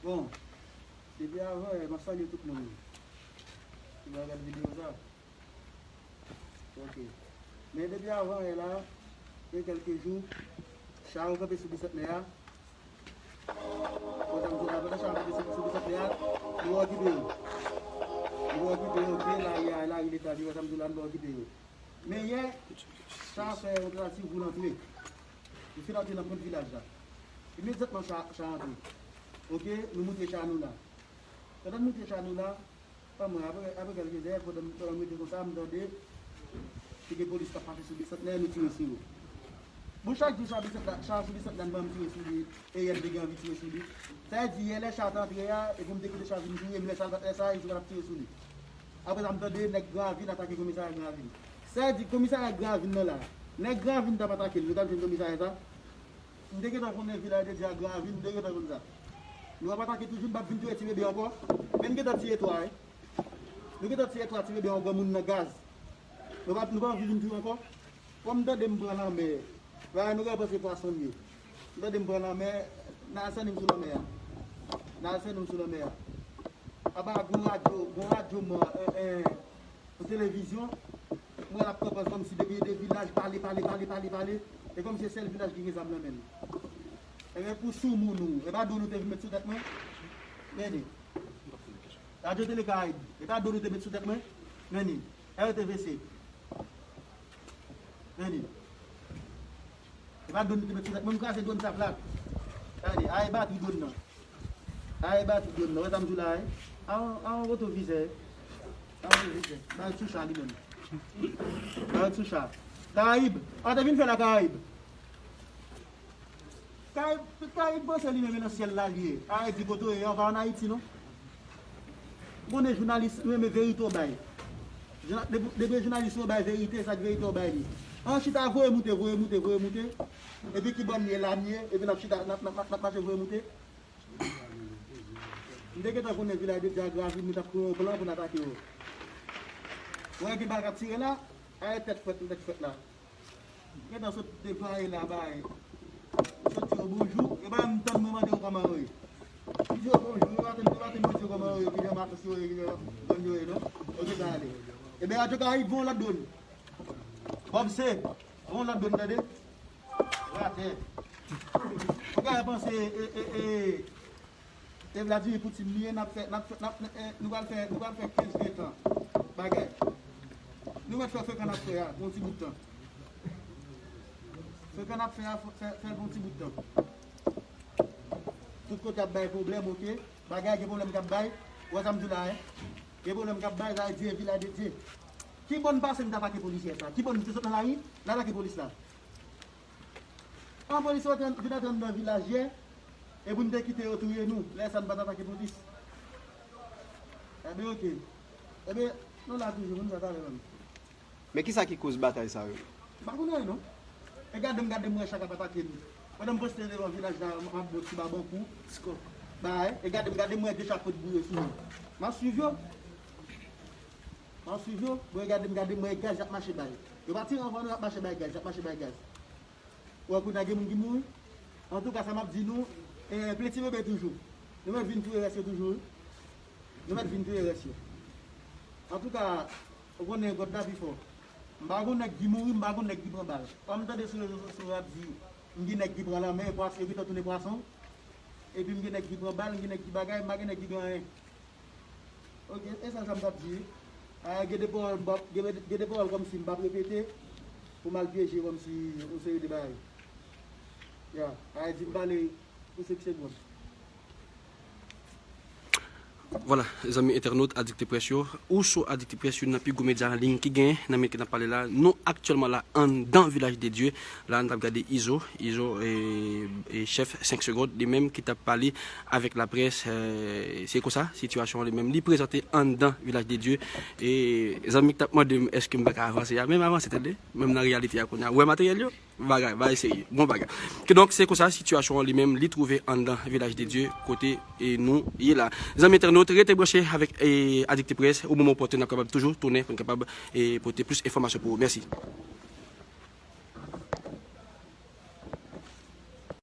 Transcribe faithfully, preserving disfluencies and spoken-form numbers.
Bon, depi avan yè, m ap salye tout moun ki va gade videyo sa. Ok. Men depi avan yè la, gen kèlke jou, cha yo kanpe sou Bisantnè a. Pandan m di la, pandan cha yo kanpe sou, sou Bisantnè a, nou okipe yo. Nou okipe yo, ok, lari a, lari leta, nou okipe yo. Men yè, cha fè yon tantativ pou l antre. Li fin antre nan pwent vilaj la. Imedyatman, cha, cha antre. Ok, nou moute cha nou la. Pandan n moute cha nou la, pa mwen, apre, apre kèlke zè, pandan, pandan m rete konsa, m tande te gen polis k ap pase sou Bisantnè, nou tire sou yo. Bon, chak jou cha Bisantnè, cha sou Bisantnè, m tire sou li, e yè m te gen anvi tire sou li. Sa vle di, yè lè cha t antre a, e pou m te kite cha vin touye m, lè sa, lè sa, e sou ap tire sou li. Apre sa, m tande nèg Granvin atake komisarya Granvin. Sa vle di, komisarya Granvin nan la, nèg Granvin t ap atake l, nou t ap jwenn komisarya sa. M te gentan konnen Vilaj de Dye a Granvin, m te gentan konn sa. Nou ap atake toujou, n p ap vin touye ti bebe ankò. Men n gentan tiye twa, wi. Nou gentan tiye twa ti bebe yon granmoun nan gaz. Nou pa, nou pa anvi vin touye ankò. Kòm m tande m pran lanmè, bagay nou gentan panse pwason m ye. M tande m pran lanmè, n al sènen m sou lanmè a. N al sènen m sou lanmè a. Apa gon radyo, gon radyo mò, eh, eh, pou televizyon, mwen l ap kanpe kòmsi depi de vilaj pale, pale, pale, pale, pale, e kòmsi se sèl vilaj ki gen zam nan men l. Ebyen, pou soumoun ou, e pa dlo nou te vin met sou tèt mwen? Men li. Radyo Tele Karayib, e pa dlo nou te met sou tèt mwen? Men li. R T V C. Men li. E pa dlo nou te met sou tèt mwen, m kraze dlo sa plat. Gade, a e batri dlo nan. A e batri dlo nan. Wè sa m di w la, wi. A yon, a yon retovizè. A yon retovizè. Ba l sou cha li menm. Ba l sou cha. Karayib. A te vin fè la Karayib. Karayib, Karayib panse li menm e nan syèl la li ye. A e di kote w ye, ou pa ann Ayiti non. Konnen jounalis, nou renmen verite w bay. Jouna-, depi, depi jounalis yo bay verite, sa k verite w bay li. An chita voye moute, voye moute, voye moute. Epi ki bò n ye la n ye, epi n ap chita, n ap, n ap, n ap, n ap mache voye moute. M te gentan konnen Vilaj de Dye a Gravin, nou t ap kreye yon plan pou n atake yo. Wè gen bal k ap tire la, a e tèt frèt, tèt frèt la. Gentan sot deplwaye la bay. Sot di yo bonjou, e pa menm tann mwen mande yo kòman yo ye. M di yo bonjou, yo pa tann, yo pa tann mwen di yo kòman yo ye, ki jan matris yo ye, ki jan zòn yo ye non. Ok, sa ale. Ebyen, Radyo Karayib, voye yon lòt dwòn. Bob C, voye yon lòt dwòn, tande. Ratè. Ou ka panse, e, e, e, E Vladimir Poutine li ye, n ap fè, n ap fè, n ap, n ap, eh, nou pral fè, nou pral fè kenz, ven tan bagay. Nou mèt fè frekan n ap fè a, pou yon ti bout tan. Frekan n ap fè a, fè, fè l pou yon ti bout tan. Tout kote ap bay pwoblèm, ok? Bagay gen pwoblèm k ap bay. Ou wè sa m di w la, en? Gen pwoblèm k ap bay, sa vle di e Vilaj de Dye. Ki bò n pase n t atake polis yè sa? Ki bò n te sot nan lari, n atake polis la? An polis yo te vin antre anndan vilaj yè, e pou n te kite yo touye nou, lè sa n pa t atake polis. Ebyen, ok. Ebyen, nou la toujou, pou n sa talè menm. Men kisa ki koz batay sa yo? M pa konnen non. E gade m, gade m wè cha k ap atake nou. Pandan m poste devan vilaj la, m ap bon ti babankou, ti kòk. Bay, e gade m, gade m wè de cha pot bouye sou mwen. M ap swiv yo. M ap swiv yo. Bon, e gade m, gade m wè gaz y ap mache bay. Yo pa tire anvan nou, y ap mache bay gaz, y ap mache bay gaz. Ou wè kounye a gen moun ki mouri. Antouka, sa m ap di nou, e, plen ti bebe toujou. Nou mèt vin touye rès yo toujou, wi. Nou mèt vin touye rès yo. Antouka, ou konnen God la pi fò. M pa gon nèg ki mouri, m pa gon nèg ki pran bal. Kòm m tande sou rezo sosyo yo ap di, m gen nèg ki pran lanmè, pwas-, yo gentan tounen pwason. Epi m gen nèg ki pran bal, m gen nèg ki bagay, m pa gen nèg ki gen anyen. Ok, e sèl sa m t ap di. A, gen de pawòl m p ap, gen, gen de pawòl kòmsi m p ap repete pou m al pyeje kòmsi yon seri de bagay. Ya, a, di m pale pou senk segonn. Vwala, zanmi entènot Adikte Près yo, ou sou Adikte Près, youn nan pi gwo medya an liy ki genyen nan minit ke n ap pale la. Nou aktyèlman la anndan Vilaj de Dye. La, n ap gade Izo, Izo, e, e chèf senk segonn, li menm ki t ap pale avèk laprès, e, se konsa, sitiyasyon an li menm, li prezante anndan Vilaj de Dye. E zanmi k t ap mande m èske m pa ka avanse a, men m avanse, tande, menm nan reyalite a kounye a. Ou wè materyèl yo? Bagay, bagay serye, bon bagay. Kidonk, se konsa, sitiyasyon an li menm, li twouve anndan Vilaj de Dye, kote, e, nou ye la. Zanmi entènot, rete branche avèk, e, Adikte Près, o moman opòtèn, n ap kapab toujou tounen pou n kapab, e, pote plis enfòmasyon pou ou. Mèsi.